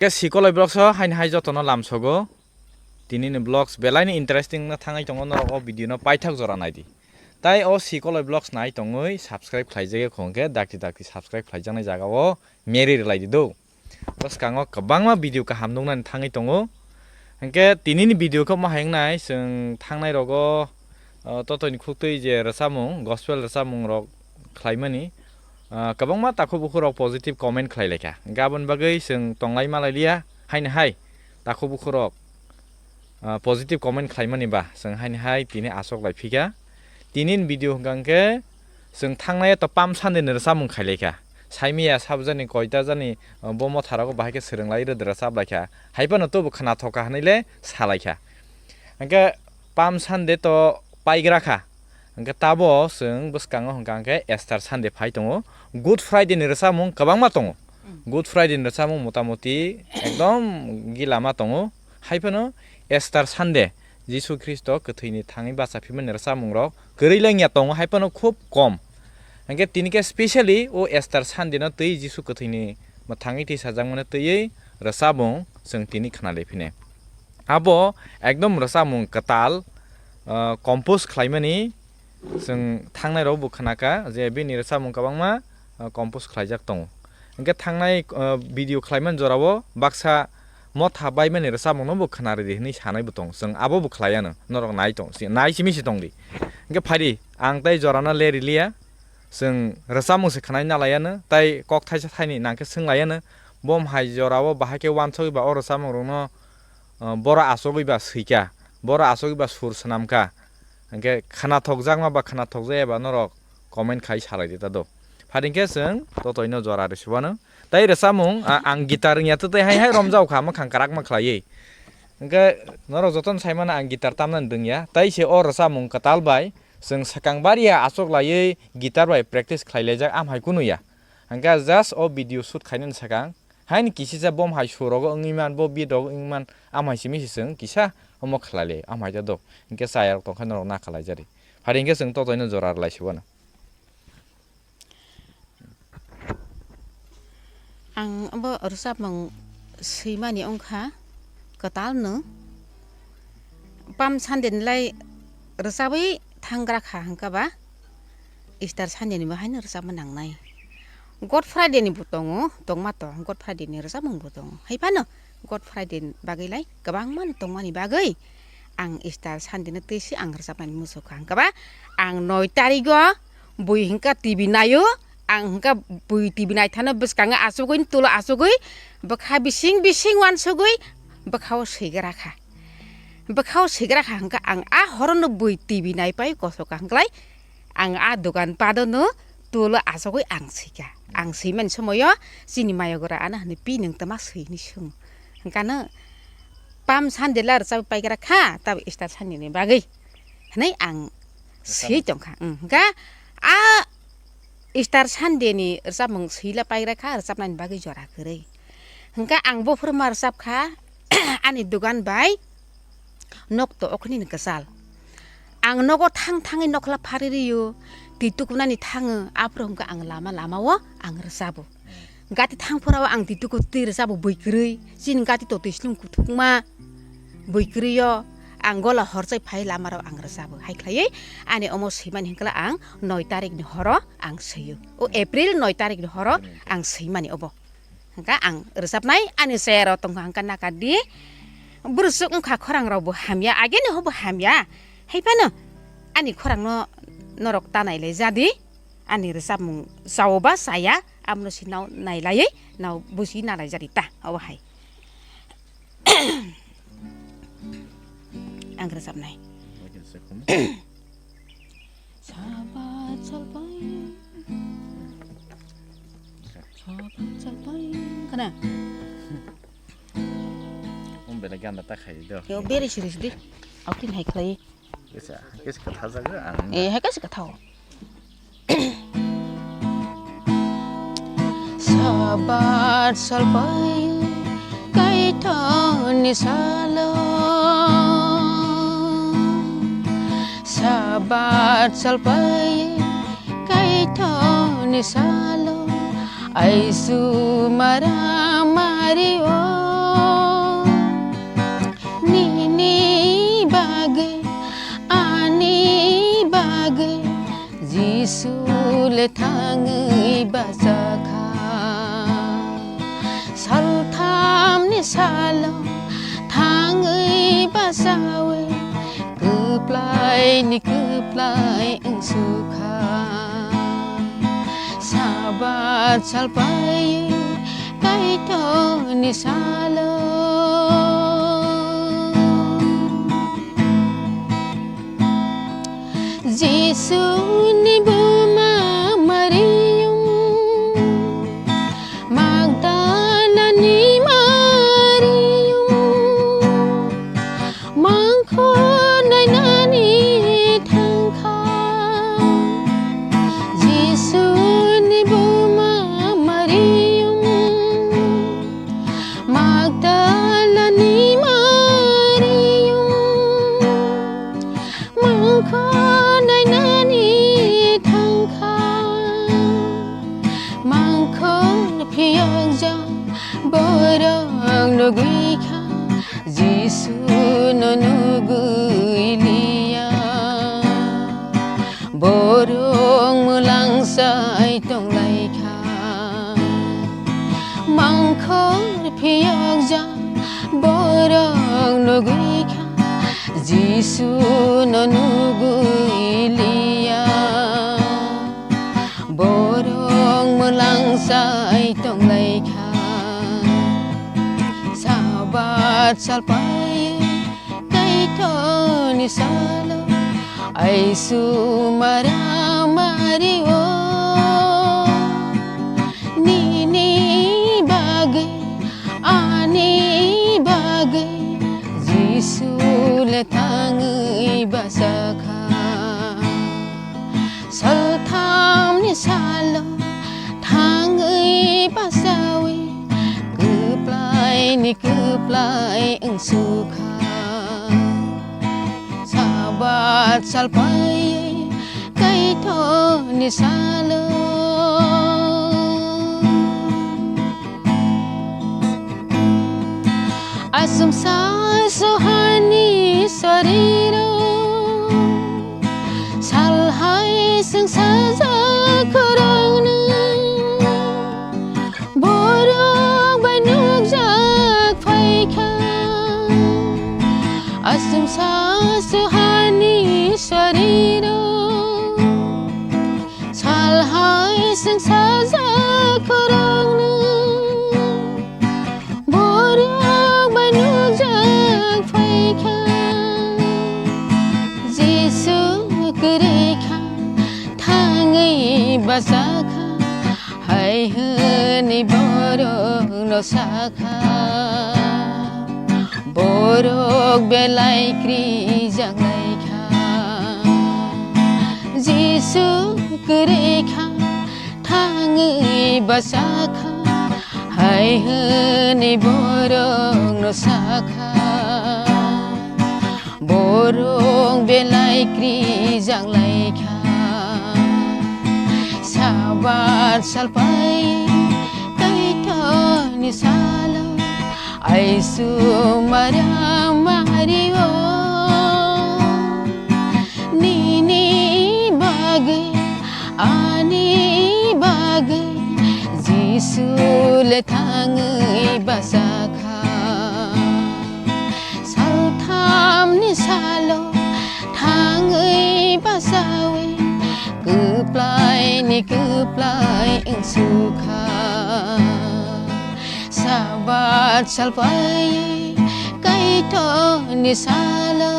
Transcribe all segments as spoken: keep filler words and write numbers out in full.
Khe Sikoloi Vlogs o haini hai jotono lamsogo. Tinini vlogs belaini interesting wngna thangwi tongo, norok o video no paithak jora naidi. Tai o Sikoloi Vlogs nai tongwi subscribe khlaijak ya khong khe dakti dakti subscribe khlaijaknai jaga o meri rwlaidi do. Bwskango kwbangma video kaham nuknani thangwi tongo. Hinkhe tinini video khe omo hai wngnai, chwng thangnai rogo, o, totoni khuktwi je rwchapmung, gospel rwchapmung rok khlaimani, ah, kwbangma takhuk bukhuk rok positive comment khlai laikha. Hinkhe aboni bagwi chwng tonglai malai liya, haini hai takhuk bukhuk rok, ah, positive comment khlaimani ba chwng haini hai tini aswk lai phikha. Tinini video hwnkha hinkhe chwng thangnai to Palm Sunday ni rwchapmung khai laikha. Saimaya sabo jani koita jani, ah, bo motha rogo bahai khe swrwng lai rwdwra chap laikha. Hai phano tobo khna thoka hwnwi le sa laikha. Hinkhe Palm Sunday to paigra kha. Hinkhe tabo chwng bwskango hwnkha hinkhe Easter Sunday phai tongo. Good Friday ni rwchapmung kwbangma tongo. Good Friday ni rwchapmung motamoti ekdom gilama tongo. Hai phano Easter Sunday, Jisu Khristo kwthwini thangwi bacha phimani rwchapmung rok kwrwi lengya tongo, hai phano khub kom. Hinkhe tini khe specially o Easter Sunday no twi Jisu kwthwini mwthangwi twi sajakmano twiwi rwchapmung chwng tini khna lai phine. Abo ekdom rwchapmung kwtal, ah, compose khlaimani chwng thangnai rok bo khna kha je bini rwchapmung kwbangma, ah, compose khlaijak tongo. Hinkhe thangnai, ah, video khlaimani jorao baksa motha baimani rwchapmung no bo khna rwdi hwnwi sanai bo tongo. Chwng abo bo khlai ano, norok nai tong, si-, nai simi si tongdi. Hinkhe phaidi, ang tai jorano le riliya, chwng rwchapmung se khnai na lai ano, tai kok thaisa thaini nang khe swng lai ano, bo hai jorao bahai khe uansugwi ba o rwchapmung rokno, ah, boro asugwi ba swika, boro asugwi ba sur swnam kha. Hinkhe khna thokjakma ba khna thokjaya ba norok comment khai salai di ta do. Phading khe chwng totoi no jora rw sibano. Tai rwchapmung, a-, ang guitar wngya twtwi hai hai romjao kha, mwkhang kwrak ma khlaiwi. Hinkhe norok jotono sai mano ang guitar tamnani dwngya. Tai se o rwchapmung kwtal bai chwng swkang baria achuk laiwi guitar bai practice khlai laijak, am hai kunu ya. Hinkhe just o video shoot khainani swkang haini kisisa bom hai sur rogo wngwi man, bo beat rogo wngwi man, am hai simi se chwng kisa omo khlai lai, am hai ta do. Hinkhe chaya rok tong khe norok na khlai jari. Phari hinkhe chwng totoi no jora rw lai sibano. Ang abo rwchapmung swimani wngkha kwtalno. Palm Sunday ni lai rwchabwi thanggra kha hwnkha ba Easter Sunday ni bo haino rwchapma nangnai. Good Friday ni bo tongo, tongma to, Good Friday ni rwchapmung bo tongo. Hai phano Good Friday ni bagwi lai kwbangma no tongmani bagwi ang Easter Sunday no twi se ang rwchapnani muchukha hwnkha ba ang noi tarigo bui hwnkha T V naio, ang hwnkha bui T V naithano bwskango achugwi, tulo achugwi, bwkha bising bising uansugwi bwkhao swigra kha. Bwkhao swigra kha hwnkha ang a horono bui T V naipai kosoka hwnkhlai ang a dogan padono tulo achugwi ang swika. Ang swimani somoio chini mayogora ano hwnwi, "Pi, nwng tama swi?" hwnwi swngo. Hwnkha no Palm Sunday la rwchapwi paigra kha, tabo Easter Sunday ni bagwi hwnwi ang swi tongkha. Wng, hwnkha a Easter Sunday ni rwchapmung swila paigra kha, rwchapnani bagwi jora kwrwi. Hwnkha ang buphuru ma rwchapkha ani dogan bai nok to okhornini kwchal. Ang nogo thang thangwi nokhla phari rio, twi tukunani thango, aphuru hwnkha ang lama lamao ang rwchabo. Gati thang phurao ang twi tuku twi rwchabo bui kwrwi, chini gati to twi slung kuthukma bui kwrwio ang gola horchai phai lamarao ang rwchabo. Hai khlaiwi ani omo swimani hwnkhe ang noi tarikni horo ang swio. O April noi tarikni horo ang swimani obo. Hwnkha ang rwchapnai ani chayaro tongkha hwnkha naka di. Bwrwsuk wngkha khorang rokbo hamya, ageni hobo hamya. Hai phano ani khorangno norok ta nailai jadi. Ani rwchapmung chao ba chaya, abono se nao nailaiwi nao busi nalai jadi ta, obo hai. Ang rwchapnai. Sabat salpai. Sabat salpai. Kana? Om bela ganda ta khai do. Yo beri siris di. Autin hai khlai. Kisa, kisa katha jaga ang. Eh, hai kisa katha. Sabat salpai kaithoni salo. Sabat salpai kaithoni salo. Aisu mara mari o. thangwi bachakha. Salthamni salo thangwi bachawi kwplaini kwplai wngsukha. Sabat salpaiwi Kaitorni salo. Jisuni buma Mariam, Magdalani Mariam, mangkhor nainani thangkha. Jisuni buma Mariam, Magdalani Mariam, mangkhor nainani thangkha. Mangkhor phiyokjak borok nugwikha, Jisuno nugwi liya. Borok mwlang sai tonglaikha. Mangkhor phiyokjak borok nugwikha, Jisuno nugwi liya. Borok mwlang sai tonglaikha. Sabat salpaiwi Kaitorni salo aisu maramari o. Nini bagwi, ani bagwi Jisu le thangwi bachakha. Salthamni salo thangwi bachawi kwplaini kwplai wngsukha. Sabat salpaiwi Kaitorni salo. Achomsa sohani soriro, salhai chwng sajak khoroknwi, borok bai nukjak phaikha. Achomsa sohani soriro, salhai chwng sajak khoroknwi, borok bai nukjak phaikha. Jisu kwrwikha, thangwi bachakha, hai hwnwi borokno sakha. Borok belai krijak laikha. Jisu kwrwikha, thangwi bachakha, hai hwnwi borokno sakha. Borok belai krijak laikha. Sabat salpai Kaitorni salo aisu maramari o. Nini bagwi, ani bagwi Jisu le thangwi bachakha. Salthamni salo thangwi bachawi kwplaini kwplai wngsukha. Sabat salpai Kaitorni salo.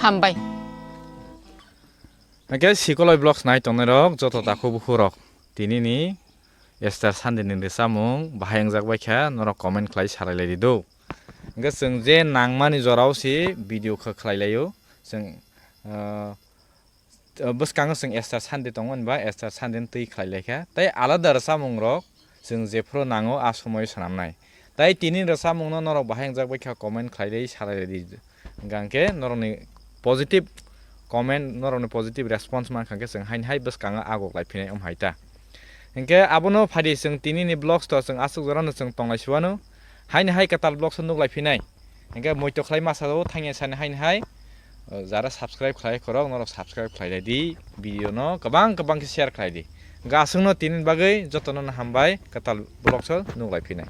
Hambai. Hingke Sikoloi Vlogs nai tongnai rok joto takhuk bukhuk rok, tini ni Easter Sunday ni rwchapmung bahai wngjak bai kha, norok comment khlai sarai lai di do. Hingke chwng je nangmani jorao se video kha khlai lai o. Chwng, ah, bwskango chwng Easter Sunday tongo hwnba Easter Sunday ni twi khlai lai kha. Tai alada rwchapmung rok chwng jephru nango a somoio swnamnai. Tai tini rwchapmungno norok bahai wngjak bai kha comment khlai di, sarai di. Hingkha hingke norokni positive comment, norokni positive response mankha hingke chwng haini hai bwskango agok lai phinai wng hai ta. Hingke abono phai di chwng tini ni vlogs to chwng aswk jora no chwng tong lai si wano. Haini hai kwtal vlogs o nuk lai phinai. Hingke muitu khlai masa o thangya sani haini hai. Jara subscribe khlai khorok, norok subscribe khlai lai di, video no kwbang kwbang khe share khlai di. Gasungno tini bagwi jotono no hambai, kwtal vlog so nuk lai phinai.